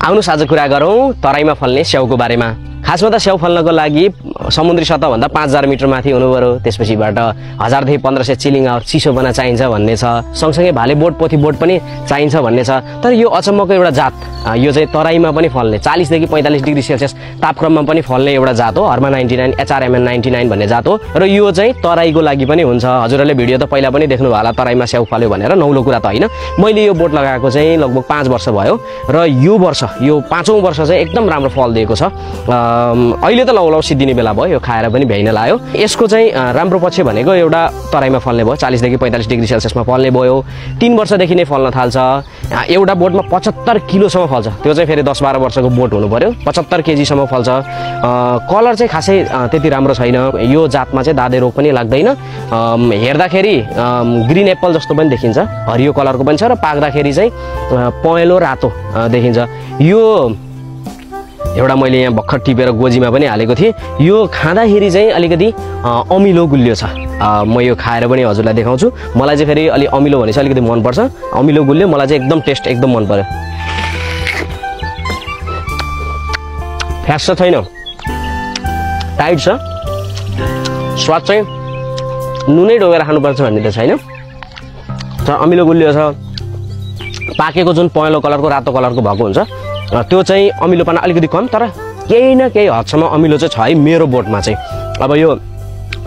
आउनुस् आज कुरा गरौँ तराईमा फल्ने स्याउको बारेमा। खासमा त स्याउ फल्नको लागि समुद्री सतहभन्दा 5000 मिटर माथि हुनु पर्यो, त्यसपछिबाट 1000 देखि 1500 चिलिङ आवर चिसो बना चाहिन्छ भन्ने छ। सँगसँगै भाले बोट पोथी बोट पनि चाहिन्छ भन्ने छ। तर यो अचम्मको एउटा जात, यो चाहिँ तराईमा पनि फल्ने 40 देखि 45 डिग्री सेल्सियस तापक्रममा पनि फल्ने एउटा जात हो। हर्मा 99 HRMN 99 भन्ने जात हो र यो चाहिँ तराईको लागि पनि हुन्छ। हजुरहरूले भिडियो त पहिला पनि देख्नु होला तराईमा स्याउ फल्यो भनेर, नौलो कुरा त होइन। मैले यो बोट लगाएको चाहिँ लगभग 5 वर्ष भयो र यो वर्ष यो 5औं वर्ष चाहिँ एकदम राम्रो फल दिएको छ। अहिले त लौलौ सिद्धिने बेला भयो, यो खाएर पनि भ्याइन लाग्यो। यसको चाहिँ राम्रो पक्ष भनेको एउटा तराईमा फल्ने भयो, 40 देखि 45 डिग्री सेल्सियसमा फल्ने भयो। 3 वर्षदेखि नै फल्न थाल्छ। एउटा बोटमा 75 किलोसम्म फल्छ। त्यो चाहिँ फेरि 10-12 वर्षको बोट हुनु पर्यो। 75 केजीसम्म फल्छ। कलर चाहिँ खासै त्यति राम्रो छैन। यो जातमा चाहिँ दादे रोग पनि लाग्दैन। हेर्दाखेरि ग्रिन एप्पल जस्तो पनि देखिन्छ, हरियो कलरको पनि छ र पाक्दाखेरि चाहिँ पहेँलो रातो देखिन्छ। यो एउटा मैले यहाँ भर्खर टिपेर गोजीमा पनि हालेको थिएँ। यो खाँदाखेरि चाहिँ अलिकति अमिलो गुलियो छ। म यो खाएर पनि हजुरलाई देखाउँछु। मलाई चाहिँ फेरि अलि अमिलो भनेपछि अलिकति मनपर्छ। अमिलो गुलियो मलाई चाहिँ एकदम टेस्ट एकदम मन पर्यो। फ्यास छ छैन, टाइट छ। स्वाद चाहिँ नुनै डोगेर खानुपर्छ भन्ने त छैन। तर अमिलो गुलियो छ। पाकेको जुन पहेँलो कलरको रातो कलरको भएको हुन्छ त्यो चाहिँ अमिलोपना अलिकति कम, तर केही न केही हदसम्म अमिलो चाहिँ छ है मेरो बोटमा चाहिँ। अब यो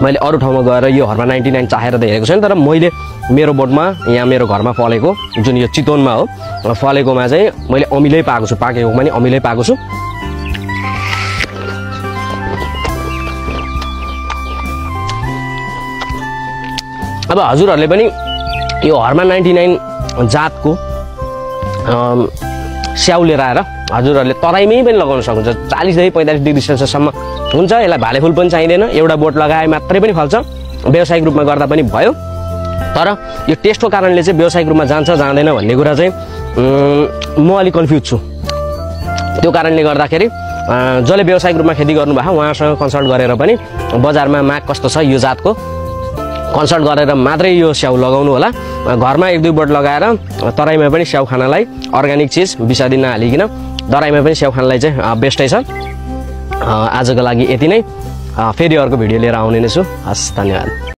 मैले अरू ठाउँमा गएर यो हर्मा 99 चाहेर त हेरेको छैन, तर मैले मेरो बोटमा यहाँ मेरो घरमा फलेको जुन यो चितवनमा हो फलेकोमा चाहिँ मैले अमिलै पाएको छु। पाकेको पनि अमिलै पाएको छु। अब हजुरहरूले पनि यो हर्मा 99 जातको स्याउ लिएर आएर हजुरहरूले तराईमै पनि लगाउन सक्नुहुन्छ। 40 देखि 45 डिग्री सेल्सियससम्म हुन्छ। यसलाई भाले फुल पनि चाहिँदैन, एउटा बोट लगाए मात्रै पनि फल्छ। व्यावसायिक रूपमा गर्दा पनि भयो। तर यो टेस्टको कारणले चाहिँ व्यावसायिक रूपमा जान्छ जाँदैन भन्ने कुरा चाहिँ म अलिक कन्फ्युज छु। त्यो कारणले गर्दाखेरि जसले व्यावसायिक रूपमा खेती गर्नुभयो उहाँसँग कन्सल्ट गरेर पनि बजारमा माग कस्तो छ यो जातको कन्सल्ट गरेर मात्रै यो स्याउ लगाउनु होला। घरमा 1-2 बोट लगाएर तराईमा पनि स्याउ खानलाई अर्ग्यानिक चिज विषादी नहालिकन तराईमा पनि स्याउ खानलाई चाहिँ बेस्टै छ। आजको लागि यति नै। फेरि अर्को भिडियो लिएर आउने नै छु। हस्, धन्यवाद।